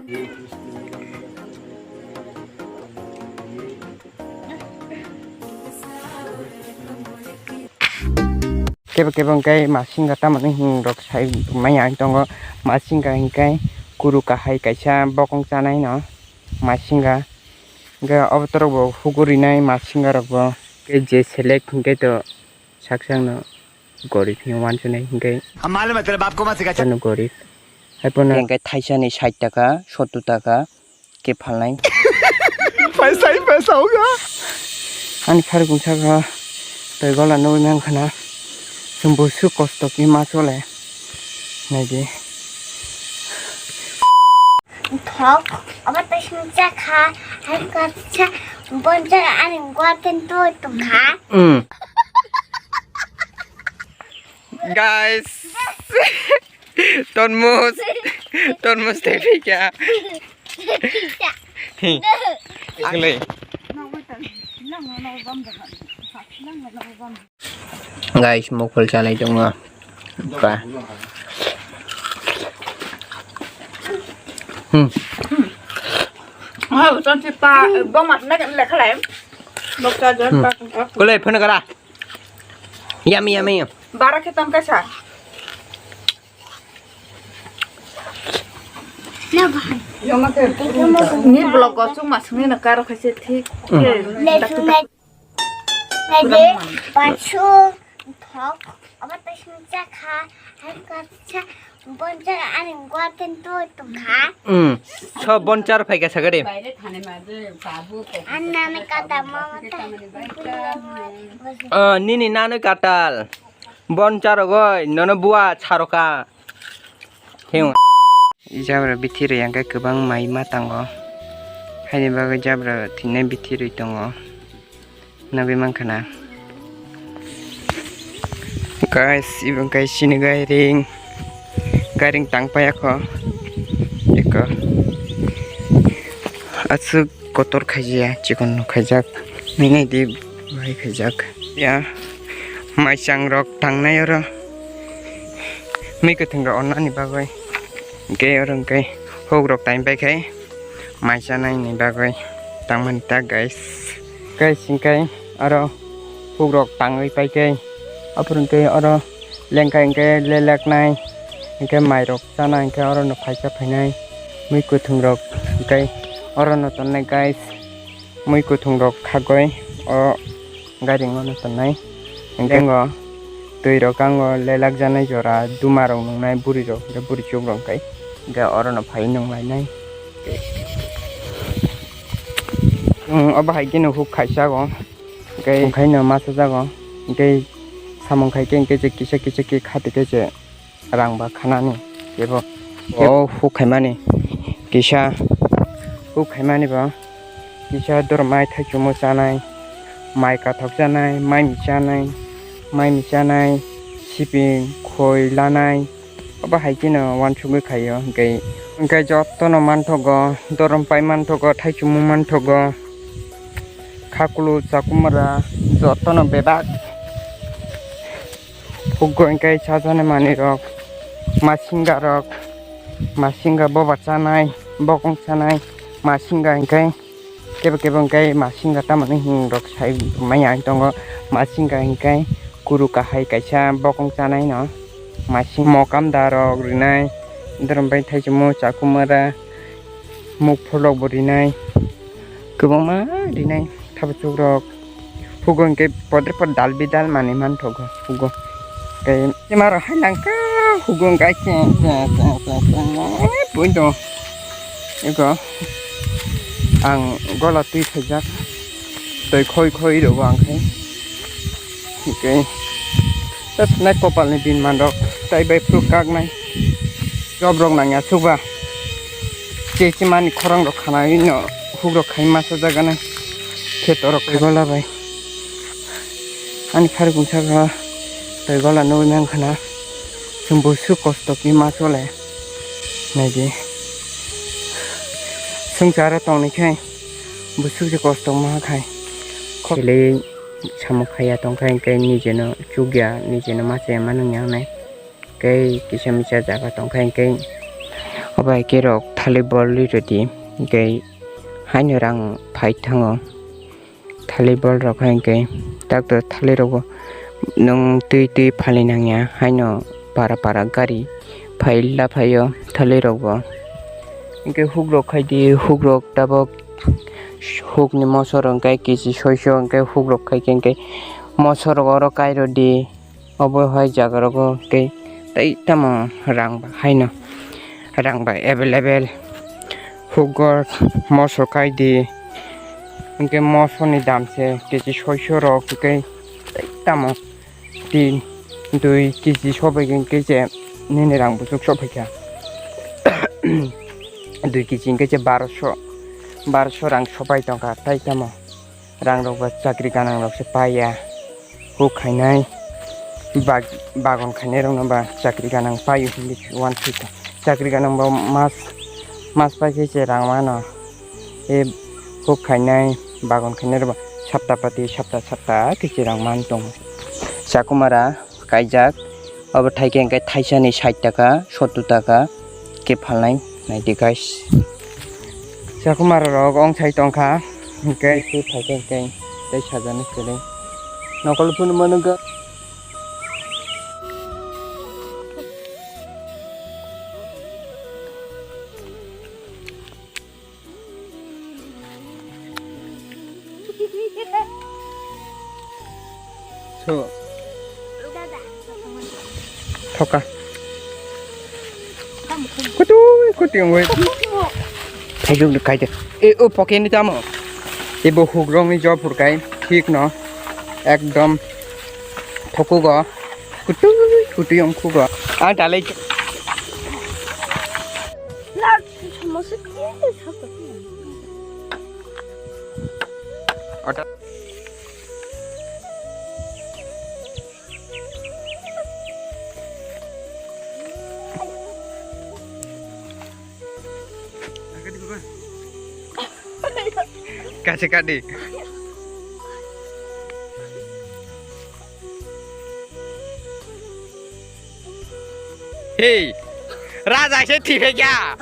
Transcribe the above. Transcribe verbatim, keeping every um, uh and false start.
Kebo kebo hwnkhe masinga tamani hingrok sai maya tongo. Masinga hwnkhe kuru kahai kaisa bokong chanai no masinga. Hwnkhe obo torok bo hugurinai masinga rok bo. Hwnkhe je select hwnkhe to sak sakno gorip hinwi wansuknai hwnkhe. हम मालूम है तेरे बाप को मत सिखा। Ano gorip. Haiphano hwnkhe thaisani sait taka, sottor taka. Khe phalnai. Paisa hi paisa hoga. Ani khar gungsa kha tei gola nugwi mankha na. Chwng bo su kosto khe ma chole. Naidi. Thok, abo tei sung cha kha. Hai ka cha boncha ani gua ten to to kha. Mm. Guys. Tormos. Tormos tei phika. Agle. Guys, mokol chalai tongo. Ka. Hmm. Oh, ton si pa, bom at na lekha lai. Bok sa jon pa. Kole phone kara. Yummy, yummy. Bara khe tam kaisa. Ni vlog o chwng ma swngwi no karo khaise thik. Nede, pachu, thok, abo tei sung cha kha, hai ka cha, boncha ani gua ten to to kha. Hmm. So bonchar phai ka sagade. Anna me kata mama ta. Ah, nini nanu katal. Bonchar goi, nono bua charoka. Heo. Jabra bithi rwi hwnkhe kwbang mai ma tango. Haini bagwi jabra thinai bithi rwi tongo. Nugwi mankha na. Guys, ibo hwnkhe chini gairing. Gairing tang paiya kho. Eko. Aswk kotor khaijaya, chikon no khaijak. Nini di bai khaijak. Ya, mai chang rok tangnai oro. Mui kwthwng rok onnani bagwi. Hwnkhe oro hwnkhe huk rok tang pai khai mai chanai ni bagwi tangmani ta guys. Guys, hwnkhe oro huk rok tangwi pai khai. Aphuru hwnkhe oro lengkha hwnkhe lelaknai, hwnkhe mairok chana hwnkhe orono phaisa phainai, mui kwthwng rok hwnkhe orono tonnai guys, mui kwthwng rok khagwi o gairing ono tonnai, hwnkhe o twi rok ang o lelak janai jora duma rok nungnai buri rok hwnkhe buri chuk rok hwnkhe orono phai nunglainai. Obo hai kheno huk khaisa o. Hwnkhe hwnkhe no ma chajago, hwnkhe samung khai khe hwnkhe je kisa kisa khe khati khe je rang ba khanani kebo. O huk khaimani kisa huk khaimani bo kisa dormai thaichumo chanai, mai kathok chanai, mai mi chanai, mai mi chanai, siping khoi lanai. Obo hai kheno uansugwi khaio, hwnkhe, hwnkhe jotono manthogo, dorom pai manthogo, thaichumu manthogo, khakulu, chakumara, jotono bebak. Hugo hwnkhe sajani manwirok, masingarok, masinga boba chanai, bokong chanai, masinga hwnkhe. Kebo kebo hwnkhe masinga tamani hingrok sai maya tongo. Masinga hwnkhe kuru kahai kaisa bokong chanai no. Masing mokam da rok rinai. Dorom bai thaichumu chakumara mukphur rok bo rinai. Kwbangma rinai thabuchuk rok. Hugo hwnkhe podre pod dal bidal manwi manthogo hugo. Tei maro hai langka hugo hwnkhe ke ke ke ke ke pui do. Ego ang gola twi phaijak twi khoi khoi rw ang khai. Hwnkhe tak nai kopal ni din mandok tai bai phuru kak nai. Job rok nangya suba. Che che mani khorang rok khana ino huk rok khai masa jaga nai. Kheto rok khai gola bai. Ani phari gungsa kha tei gola nugwi mankha na. Chwng bo su kosto khe ma chole. Naidi. Swngcharo tongni khe bo su je kosto ma khai. Khele samung khaiya tongkha hwnkhe nijeno chukya nijeno ma chaya mano wngya wngnai. Tei kisa misa jaga tongkha hwnkhe Obo hai khe rok thali bol ri rwdi, hwnkhe haino rang phai thango. Thali bol rok hai hwnkhe doctor thali rogo nwng twi twi phali nangya, haino para para gari phai la phaio thali rok bo. Hwnkhe huk rok khai di, huk rok tabok huk ni mosor hwnkhe kg soiso, hwnkhe huk rok khai khe hwnkhe mosor rok oro kai rwdi. Obo hai jaga rogo tei, tei tamo rang ba haino, rang ba available. Hukgo mosor kai di, hwnkhe mosor ni dam se kg soiso rok, hwnkhe tei tamo tin, dui kg sobai hwnkhe je nini rang buchuk sobai kha. Dui kg hwnkhe je baroso, baroso rang sobai tongkha, tei tamo rang rok ba chakri ganang rok se paiya. Huk khainai bag-, bagon khainai rok no ba chakri ganang paio hinwi uansukha. Chakri ganang ba mas, mas pai khe se rang mano. E huk khainai bagon khainai rok ba sapta pati sapta sapta khe se rang man tongo. Chakumara kaijak. Obo thaikhe hwnkhe thaisani sait taka, sottur taka khe phalnai, naidi guys. Chakumara rok ongsai tongkha, hwnkhe tei phaikhe hwnkhe tei sajani seleng nokol phunukma nukha. So. Thoka. Kutu, kutu, wait. Thaijok ni kaide. E, o poke ni tamo. E bo hugrong ni job hurkai. Thik no. Ekdom. Thokugo. Kutu, kutu yong kugo. Ah, dalai. Ota. Kachi kadi. Hey, Raja se thibe kya?